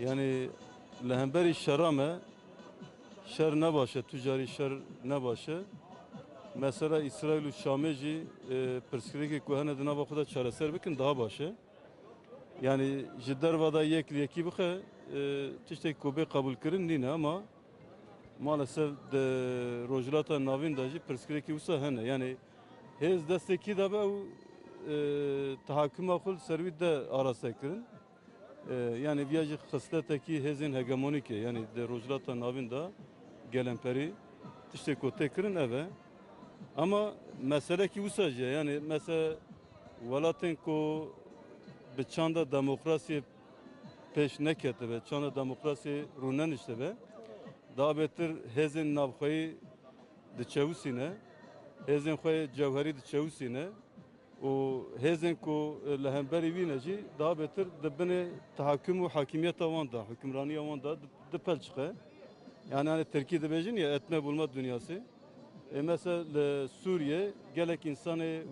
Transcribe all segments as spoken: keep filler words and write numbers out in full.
Yanî li hemberî şera me, şer ne baş e, tu carî şer ne baş e. Mesela Îsraîl û Şamê jî, e, pirsgirêkê ku hene di nava xwe de çareser bikin daha baş e. Yanî ji derva de yek li yekî bixe, e, tiştek ku bê qebûlkirin nîne ama maalesef di Rojhilata Navîn de jî pirsgirêkî wisa hene. Yanî hêz destê kî de be ew, e, tehakuma xwe li ser wî de araste kirin. E, yanî viya jî xisletekî hêzên hegemonîk e. Yanî di Rojhilata Navîn de gelemperî tiştê ku tê kirin ev e. Ama meselekî wisa jî ye. Yanî mesela welatên ku bi çanda demokrasiyê pêş neketibe, çanda demokrasiyê rûneniştibe, daha bêtir hêzên navxweyî diçewisîne, hêzên xwe yê cewherî diçewisîne û hêzên ku li hemberî wî ne jî daha bêtir di binê tehakum û hakimiyeta wan de, hukimraniya wan de di, dipelçixe. Yani, hani Tirkî dibêjin ya etme bulma dünyası. E, mesela li Sûriyê gelek însanê,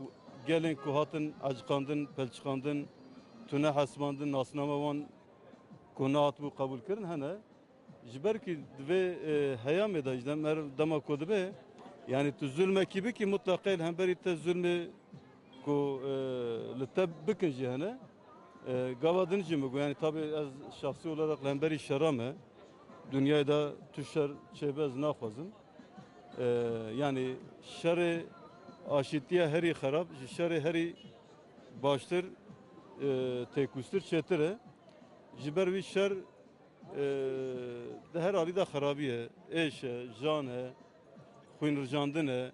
gelên ku hatin eciqandin, pelçiqandin, tune hesibandin, nasname wan ku nehatibû qebûlkirin hene. Ji ber ku di vê, e, heyamê de ji dem-, her dema ku dibe, yani tu zulmekî bikî, mutlaqê li hemberî te zulmê ku, e, li te bikin jî hene. E, gava din jî min got, yani tabi ez şahsî olarak li hemberî şera me, dinyayê de tu şer çêbe ez naxwazim. E, yani şerê aşîtiya herî xerab, ji şerê herî baştir, e, têkûstir çêtir e. Ji ber wî şer, e, di her alî de xerabî ye. Êş e, jan e, xwînrijandin e,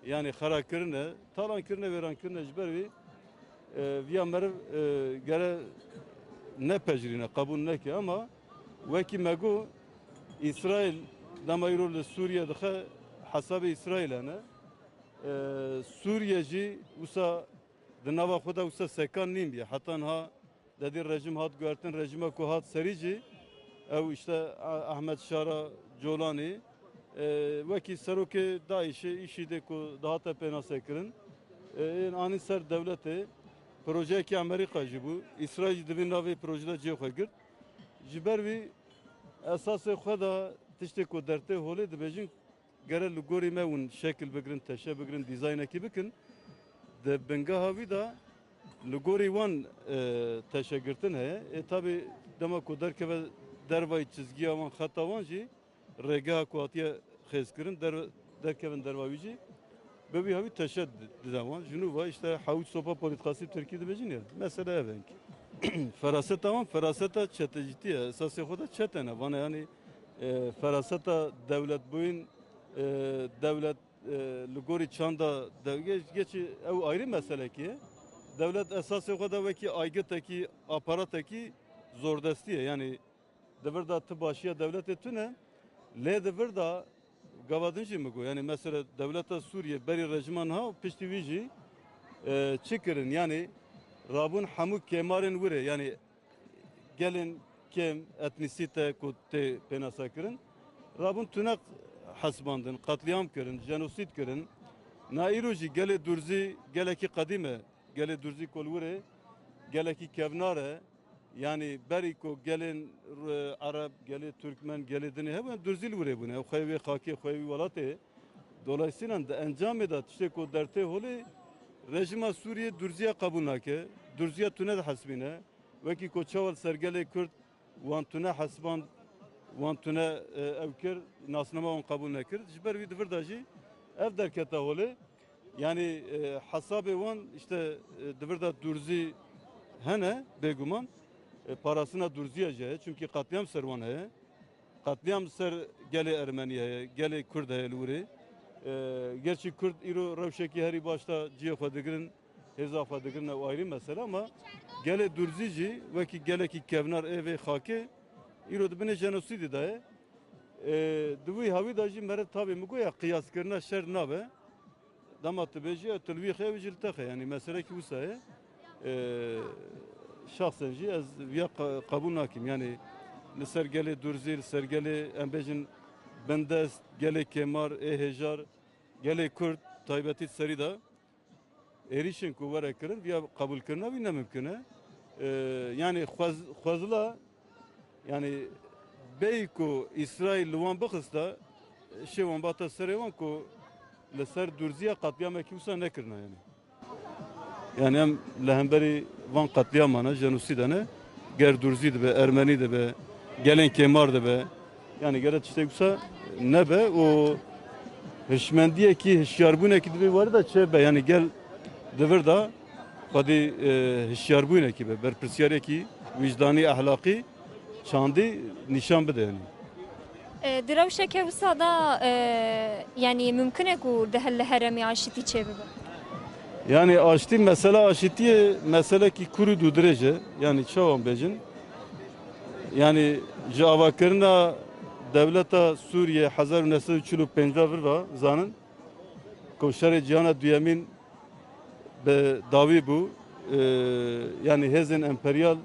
yanî xerakirin e, talankirin e, wêrankirin e. Ji ber wî, e, viya meriv, e, gere nepejirîne, qebûl neke. Ama wekî me got, Îsraîl dema îro li Sûriye dixe, hesabê Îsraîl hene. E, Sûriye jî wisa di nava xwe de wisa sekan nîn bîye. Heta niha dedî rejim hat guhertin, rejima ku hat serî jî, ew işte A-, Ahmet Şara Colanî, e, wekî serokê DAIŞê, îşîdê ku dihate pênasekirin, e, ên anî ser dewletê, projeyekî Amerîka jî bû. Îsraîl jî di vî navê projede cihê xwe girt. Ji ber vî esasê xwe de tiştê ku dertê holê dibêjin, gere li gorî me hûn şekil bigirin, teşe bigirin, dîzaynekî bikin. Di bingeha wî de li gorî wan, e, teşegirtin heye. Ê tabî dema ku derkeve dervayî çizgiya wan, xeta wan jî rêgeha ku hatiye xêzkirin, der-, derkevin derva wî jî bi wî hawî teşe di-, dide wan. Ji nû ve işte hawît sopa polîtxasî tirkî dibêjin ya. Mesele ev e. Feraseta wan feraseta çetecîtî ye. Esasê xwe de çete ne. Vana yani, e, feraseta dewletbûyîn, e, dewlet, e, li gorî çanda de-, ge-, geçî ew ayrı meselekî ye. Dewlet esasê xwe de wekî aygitekî, aparatekî zordestî ye. Yani di vir de tu başiya dewletê tune, lê di vir de gava din jî min got, yani mesela dewleta Sûriye berî rejima niha û piştî wî jî, e, çi kirin? Yani rabûn hemû kêmarên wirê, yani gelên kêm, etnîsîte ku tê pênasekirin, rabûn tune hesibandin, qetlîam kirin, jenosîd kirin. Na îro jî gelê Durzî gelekî qedîm e. Gelê Durzî ku li wir e, gelekî kevnar e. Yanî berî ku gelên r-, Ereb, gelê Turkmen, gelê dinê hebûn, Durzî li wir e bûne. Ew xweyê wê xakê, xweyê wî welatê. Dolayısıyla di encamê de tiştê ku dertê holê, rejîma Sûriyê Durziya qebûl nake. Durziya tune dihesibîne. Wekî ku çawa li ser gelê Kurd wan tune hesiband, wan tune, e, ew kir, nasnama wan qebûl nekir. Ji ber wî di vir de jî ev derkete holê. Yani, e, hesabê wan işte, e, di vir de Durzî hene, bêguman. E, parastina Durziya jî heye, çimkî qetlîam ser wan heye. Qetlîam ser gelê Ermenî heye, gelê Kurd heye li wirê. E, gerçî Kurd îro rewşekî herî baş de cihê xwe digirin, hêza xwe digirin, ew ayrî mesele, ama gelê Durzî jî wekî gelekî kevnar ê vê xakê îro di binê jenosîdê de ye. E, di wî hawî de jî meriv tabî min goya qiyaskirina şer nabe. Dema tu bêjî, ew tu li wî xe, ew jî li te xe. Yanî meselekî wisa ye. E, şahsen jî ez viya qe-, qebûl nakim. Yanî li ser gelê Durzî, li ser gelê, em bêjin, bindest, gelê kêmar, ê hêjar, gelê Kurd, taybetî serî de êrîşên ku were kirin, viya qebûlkirina wî ne mimkun e. E, yanî xwez-, xwezila Yani bêyî ku Îsraîl li wan bixista, şê wan bata serê wan ku li ser Durziya qetliyamekî wisa nekirina yani. Yani em li hemberî van qetliyamane, jenosîde ne, ger Durzî dibe, Ermenî dibe, gelên Kêmar dibe, yani gere tiştek wisa nebe û hişmendiyekî, hişyarbûnekî di vê warî de çêbe, yani gel di vir de xwedî, e, hişyarbûnekî be, berpirsiyariyekî wijdanî, ehlaqî çandî nîşan bide yani. E, di rewşeke wisa de, e, yani mimkun e ku di hel-, li herêmê aşitî çêbibe? Yani aştî, mesela aşitiyê meselekî kûr û dûdirêj e. Yani çawa bêjin? Yani ji avakirina dewleta Sûriye hezar û neh sed û çil û pênc ve vir ve zanin ku şerê cîhana duyemîn bi dawî bû. Ee, yani hêzên emperyal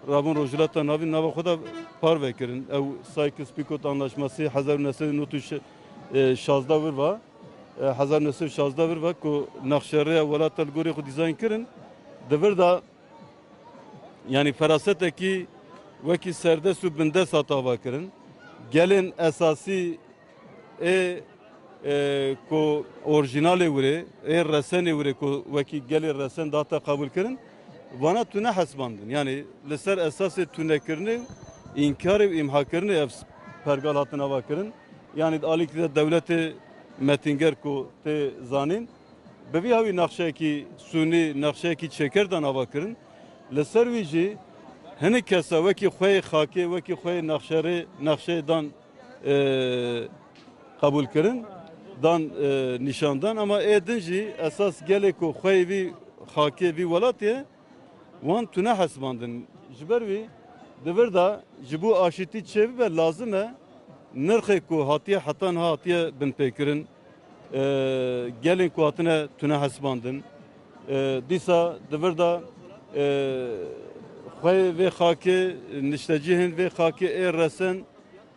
rabûn Rojhilata Navîn nava xwe de parve kirin. Ew Sykes-Picot Anlaşması hezar û neh sed û nod û şazdeh vir va, e, hezar û neh sed û şazdeh vir va ku nexşerêya welata li gorî xwe dîzayn kirin. Di vir de yani ferasetekî wekî serdest û bindest hat avakirin. Gelên esasî ê, e, ku orjinalê wire, ê resenê wire ku wekî gelê resen dihate qebûlkirin, vana tune hesibandin. Yani li ser esasê tunekirinê, înkarê û îmhakirinê ev pergal hatin avakirin. Yani di alîkî de dewletê metînger ku tê zanîn, bi vî hawî nexşeyekî sûnî, nexşeyekî çêker dan avakirin. Li ser wî jî hinek kesa wekî xweyê xakê, wekî xweyê nexşerê, nexşeyê dan, e, qebûl kirin, dan, e, nîşan dan. Ama ê din jî esas gelê ku xweyê vî xakê, vî welatê ye, wan tune hesibandin. Ji ber wî di vir de ji bo aşitî çêbibe lazim e nirxê ku hatiye heta niha hatiye binpêkirin, e, gelên ku hatine tune hesibandin. E, dîsa di vir de, e, xweyê vê xakê, niştecihên vê xakê ê resen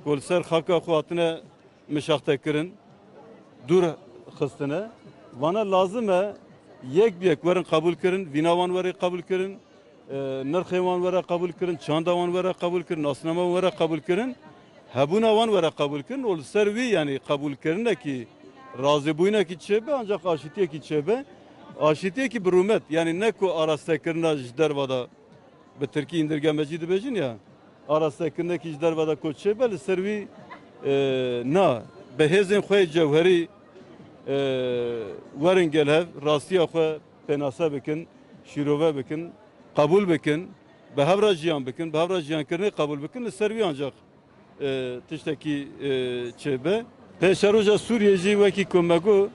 ku li ser xaka xwe hatine mişaxtekirin, dûr xistine. Vana lazim e yek bi yek werin qebûl kirin, vîna wan were qebûl kirin, e, nirxê wan were qebûl kirin, çanda wan were qebûl kirin, nasname wan were qebûl kirin, hebûna wan were qebûl kirin û li ser wî, yani qebûlkirinekî, razîbûyinekî çêbe, ancaq aşitiyekî çêbe. Aşitiyekî bi rûmet, yani ne ku arastekirina ji derva de, bi tirkî îndirgemecî dibêjin ya, arastekirinekî ji derva de ku çêbe, li ser wî, e, na, bi hêzên xwe yê cewherî, e, werin gel hev, rastiya xwe pênase bikin, şîrove bikin, qebûl bikin, bi hev re jiyan bikin, bi hev re jiyankirinê qebûl bikin, li ser wî ancaq, e, tiştekî, e, çêbe. Pêşeroja Sûriyê jî wekî ku me got,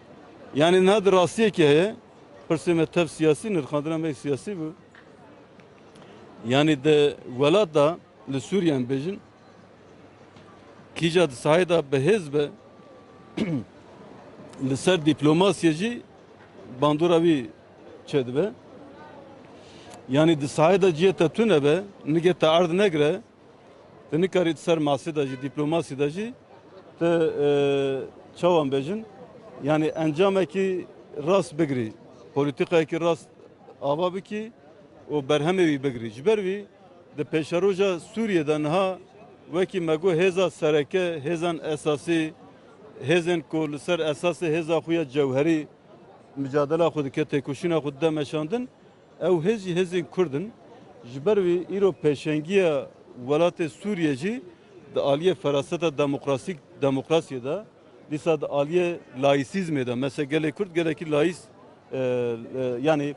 yani niha di rastiyekî heye, pirsê me tev siyasî, nirxandina me siyasî bû. Yani di welat de, li Sûriye em bêjin, kîja di sahê de bi hêz be, li ser dîplomasiyê jî bandora wî çêdibe. Yani di sahê de cihê te tune be, nigê te erd negire, tu nikarî di ser masê de jî, dîplomasî de jî tu, e, çawa bêjin, yani encamekî rast bigirî, polîtîkayekî rast ava bikî û berhemê wî bigirî. Ji ber wî di pêşeroja Sûriyê de niha wekî me got hêza sereke, hêzan esasî, hêzên ku li ser esasê hêza xwe ya cewherî micadela xwe dike, têkoşîna xwe dide meşandin, ew hêz jî hêzên Kurd in. Ji ber wî îro pêşengiya welatê Sûriyê jî di aliyê feraseta demokrasîk, demokrasiyê de, dîsa di aliyê laîsîzmê de, mesela gelê Kurd gelekî laîs, e, e, yanî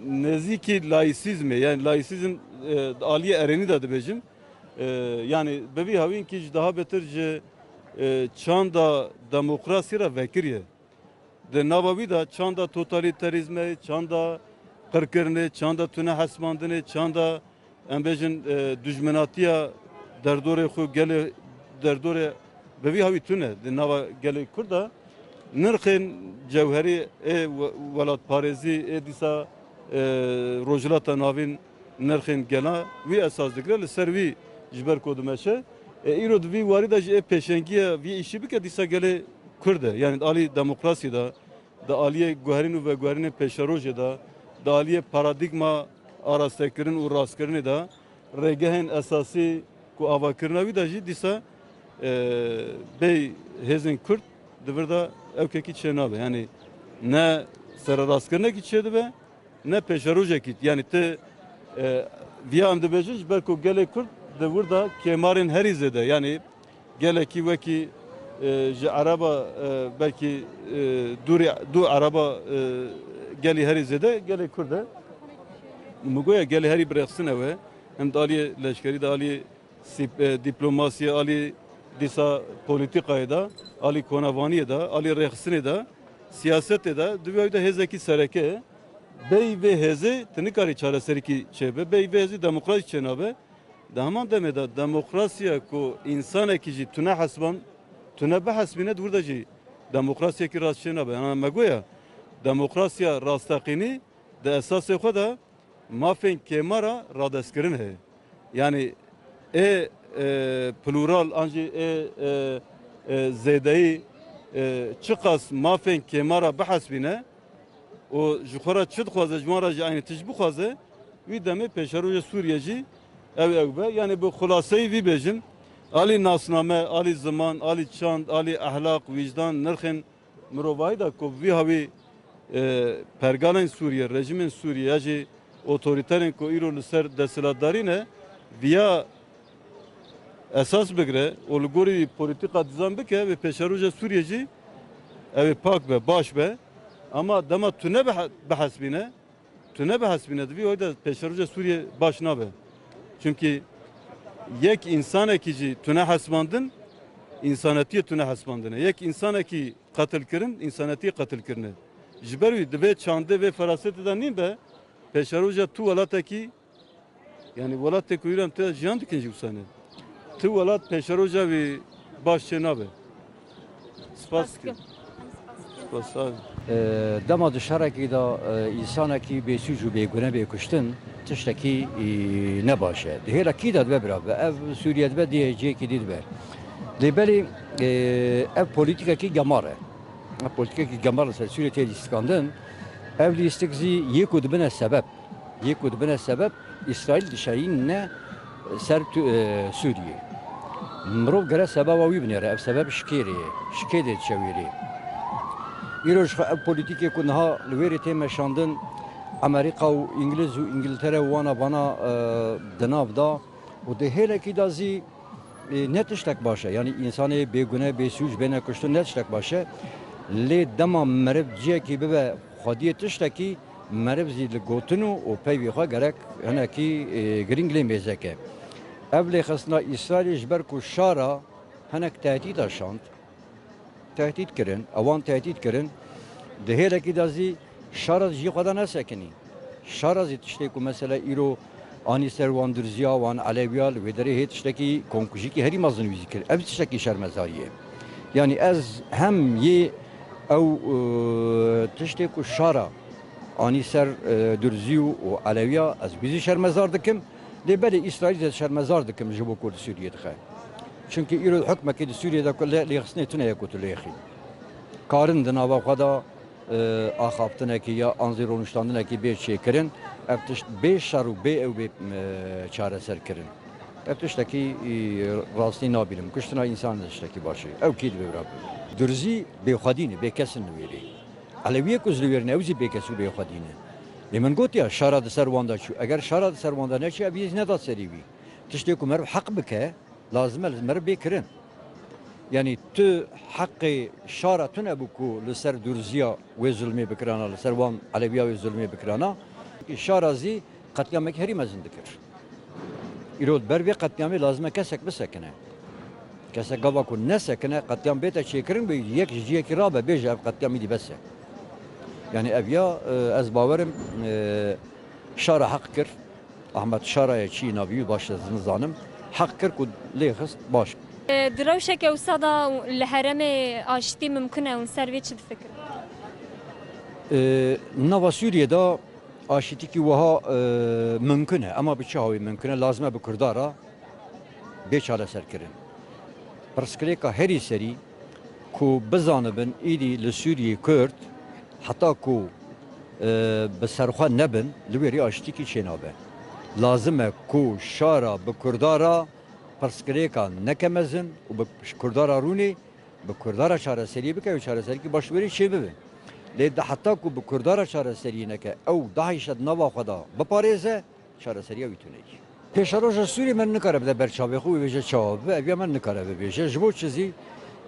nêzîkî laîsîzmê, yani laîsîzm, e, di aliyê erênî de dibêjim. E, yani bi vî hawînkî ji daha bêtir ji, e, çanda demokrasî re vekiriye. Di nava wî de çanda totalîterîzmê, çanda qirkirinê, çanda tune hesibandinê, çanda, em bêjin, e, dijminatiya derdorê xwe, gelê derdorê bi vî hawî tune di nava gelê Kurd de. Nirxên cewherî ê we-, welatparêzî, ê dîsa, e, Rojhilata Navîn nirxên gela wî esas digire, li ser wî ji ber ku dimeşe. E, îro di vî warî de jî ê pêşengiya vî îşî bike, dîsa gelê Kurd e. Yani di alî demokrasiyê de, di aliyê guherîn û veguherînên pêşerojê de, di aliyê paradîgma arastekirin û rastkirinê de rêgehên esasî Ku avakirina wî de jî dîsa, e, bêy hêzên Kurd di vir de ewkekî çênabe. Yanî ne sererastkirinekî çêdibe, ne pêşerojekî. Yanî ti, e, viya em dibêjin ji ber ku gelê Kurd di wir de kêmarên herî zêde, yanî gelekî wekî, e, ji Ereba, e, belkî, e, dûrî, du Ereba, e, gelî herî zêde gelê Kurd e. Min goya gelê herî birêxistin ew e. Hem di aliyê leşkerî de, aliyê sîp-, e, dîplomasiyê, alî dîsa polîtîkayê de, alî konavaniyê de, alî rêxistinê de, siyasetê de, di vê de hêzekî sereke ye. Bêyî vê hêzê tu nikarî çareserîkî çêbe, bêyî vê hêzî demokrasî çênabe. Di heman demê de demokrasiya ku însanekî jî tune hesban, tune bihesbîne, di wir de jî demokrasiyekî rast çênabe. Yanî me goya demokrasiya rasteqînî di esasê xwe de mafên kêmara radestkirin heye. Yanî ê, e, plural an jî ê, e, e, zêdeyî, e, çiqas mafên kêmara bihesbîne û ji xwe re çi dixwaze, ji wan re jî eynî tişt bixwaze, wî demê pêşeroja Sûriye jî ew ew be. Yanî bi xulaseyî vî bêjin, alî nasname, alî ziman, alî çand, alî ehlaq, wîjdan, nirxên mirovahî de ku vî hawî, e, pergalên Sûriye, rejîmên Sûriye ya jî otorîterên ku îro li ser desthilatdarî ne, viya esas bigire û li gorî wî polîtîka dizan bike, wê pêşeroja Sûriye jî ew ê pak be, baş be. Ama dema tu ne bihe-, bihesbîne, tu ne bihesbîne, di vî hoyî de pêşeroja Sûriye baş nabe. Çimkî yek însanekî jî tune hesbandin, însanetiyê tune hesbandine. Yek însanekî qetil kirin, însanetiyê qetil kirine. Ji ber wî di vê çandê, vê ferasetê de nîn be, pêşeroja tu welatekî, yanî welatê ku îro em tê de jiyan dikin jî wisa ne. Tu welat pêşeroja wî baş çê nabe. Spas dikim. Spas, sağ ol. E, dema di şerekî de, e, însanekî bêsûc û bêgune bê kuştin, tiştekî, e, ne baş e. Di hêla kî de dibe bira bibe? Ev Sûriye dibe, diye cihekî dî dibe. Lê belê, e, ev polîtîkekî gemar e. Ev polîtîkekî gemar li ser Sûriye tê lîstikandin. Ev lîstik zî yê ku dibine sebeb. Yê ku dibine sebeb, Îsraîl dişeyîne ser tu-, e, Sûriyê. Mirov gere sebeba wî binêre, ev sebeb şikêrê ye, şikê dê diçe wêrê. Îro ji xwe ev polîtîkê ku niha li wêrê tê meşandin, Amerîka û Îngiliz û Îngiltere û wana vana, e, di nav da û di hêlekî de zî, e, ne tiştek baş e. Yanî însanê bêgune, bêsûc bêne kuştin ne tiştek baş e. Lê dema meriv cihekî bibe xwediyê tiştekî, meriv zî li gotin û, û peyvê xwe gerek hinekî, e, girîng lê mêze ke. Ev lêxistina Îsraîlê ji ber ku şara hinek tehdîda şand, tehdît kirin, ewan tehdît kirin, di hêlekî de zî şara ji xwe de nesekinî. Şara zî tiştê ku mesela îro anî ser wan Durziya, wan Elewiya, li wê derê hê tiştekî komkujîkî herî mezin wî zî kir. Ev tiştekî şermezarî ye. Yanî ez hem yê ew, e, tiştê ku şara anî ser, e, Durzî û, û Elewiya, ez wî zî şermezar dikim. Lê belê Îsraîl zî şermezar dikim ji bo ku li Sûriyê dixe. Çimkî îro hukmekî di Sûriyê de ku lê-, lêxistinê tune ye ku tu lêxî. Karin di nava xwe de, e, axaftinekî ya an zî rûniştandinekî bê çêkirin, ev tişt bê şer û bê ew bê, e, çareserkirin. Ev tiştekî, e, rastî nabînim. Kuştina însan ne tiştekî baş e. Ew kî divê bira bibe? Durzî bêxwedî ne, bêkes in li wêrê. Elewiyê ku ji li wêr ne, ew zî bêkes û bêxwedî ne. Lê min gotiya, şara di ser wan de çû. Eger şara di ser wan de neçû, ev yê zî neda serî wî. Tiştê ku meriv heq bike, lazim e li meriv bê kirin. Yanî tu heqê şara tune bû ku li ser Durziya wê zulmê bikirana, li ser wan Elewiya wê zulmê bikirana. Şara zî qetlîamekî herî mezin dikir. Îro ber vê qetlîamê lazim e kesek bisekine. Kesek gava ku nesekine, qetlîam bête çêkirin, bê yek ji cihekî rabe, bêje ev qetlîamî dî bes e. Yanî ev ya, e, ez bawerim, e, şara heq kir. Ahmet Şarayê çî navî wî baş ez nizanim. Heq kir ku lê xist baş. E, di rewşeke wisa de li herêmê aştî mimkun e, hûn ser vê çi difikirin? E, nava Sûriyê de aşîtîkî wiha, e, mimkun e. Ema bi çi hawî mimkun e? Lazim e bi Kurda re bê çareserkirin. Pirsgirêka herî serî ku bizanibin îdî li Sûriyê Kurd heta ku, e, bi serxwe nebin, li wêrî aştîkî çênabe. Lazim e ku şara bi Kurda re Pirsgirêka neke mezin û bi ji Kurda re rûnê, bi Kurda re çareseriyê bike û çareserîkî baş wêrê çêbibe. Lê di heta ku bi Kurda re çareseriyê neke, ew DAIŞ di nava xwe de biparêze, çareseriya wî tune ye. Pêşeroja Sûriyê me nikare bide ber çavê xwe û bêje çawa bibe, ev ya me nikare bibêje. Ji bo çi zî,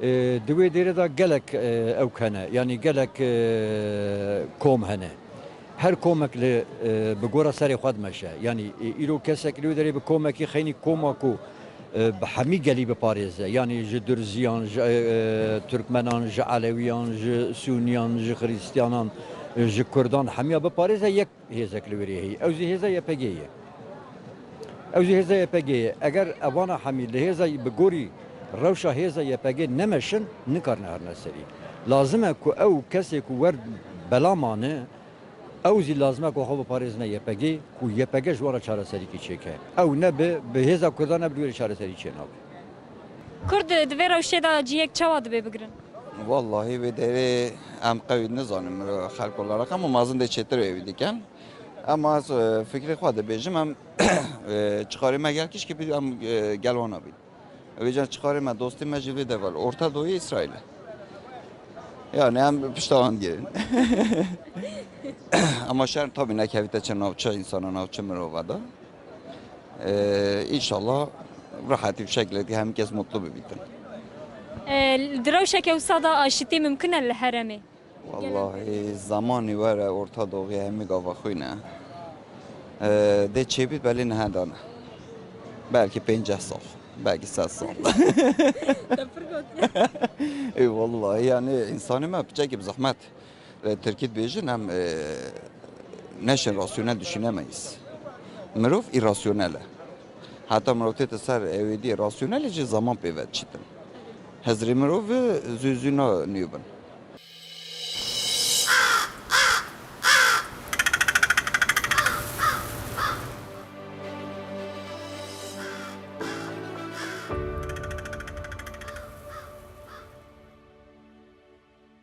e, di wê dêrê de gelek, e, ewk hene, yanî gelek, e, kom hene. Her komek li, e, bi gora serê xwe dimeşe. Yanî, e, îro kesek li wê derê bi komekî xeynî koma ku, e, bi hemî gelî biparêze. Yanî ji Durziyan, ji, e, e, Turkmenan, ji Elewiyan, ji Sûniyan, ji Xirîstiyanan, e, ji Kurdan hemiya biparêze yek hêzek li wê rê heye. Ew zî hêza Y P G ye. Ew zî hêza Y P G ye. Eger evana hemî li hêza bi gorî rewşa hêza Y P G nemeşin, nikarine herine serî. Lazim e ku ew kesê ku wer bela mane, ew zî lazim e ku xwe biparêzine Y P G, ku Y P G ji wan re çareserîkî çêke. Ew ne bi, bi hêza Kurdan ne bi wê re çareserî çênabe. Kurd di vê rewşê de cihek çawa dibe bigirin? Wallahî wê derê em qewî nizanin, xelk olarak, ama mezin dê çêtir êwî dikin. Ama ez, e, fikrê xwe dibêjim, em, e, çixarê me gel kişkî bî, em, e, gel wana bîn. Vêca çixarê me, dostê me jî vê deval Orta Doğu Îsraîl e. Yani em pişta wan girin. Ama şer tabii nekevite çi navçe insana, navçe mirova da. Ee, inşallah rahatî bir şekilde hem kes mutlu bir bitin. E, di rewşeke wisa de aşitî mimkun e li herêmê? Wallahî, zemanî were Orta Doğuya hemî gava xwîn e. Ee, dê çêbît belê nihe dane. Belkî pênceh sal, belkî sed sal. Te pir gotiye. Ê, wallahî, yani, insanê me piçekî bi zehmet. E, Tirkî dibêjin, em, e, neşin rasyonel düşünemeyiz. Mirov îrasyonel e. Heta mirov tête ser ewêdî rasyonelê jî zaman pê ve diçitin. Hizrê mirov zû zû na nû bin.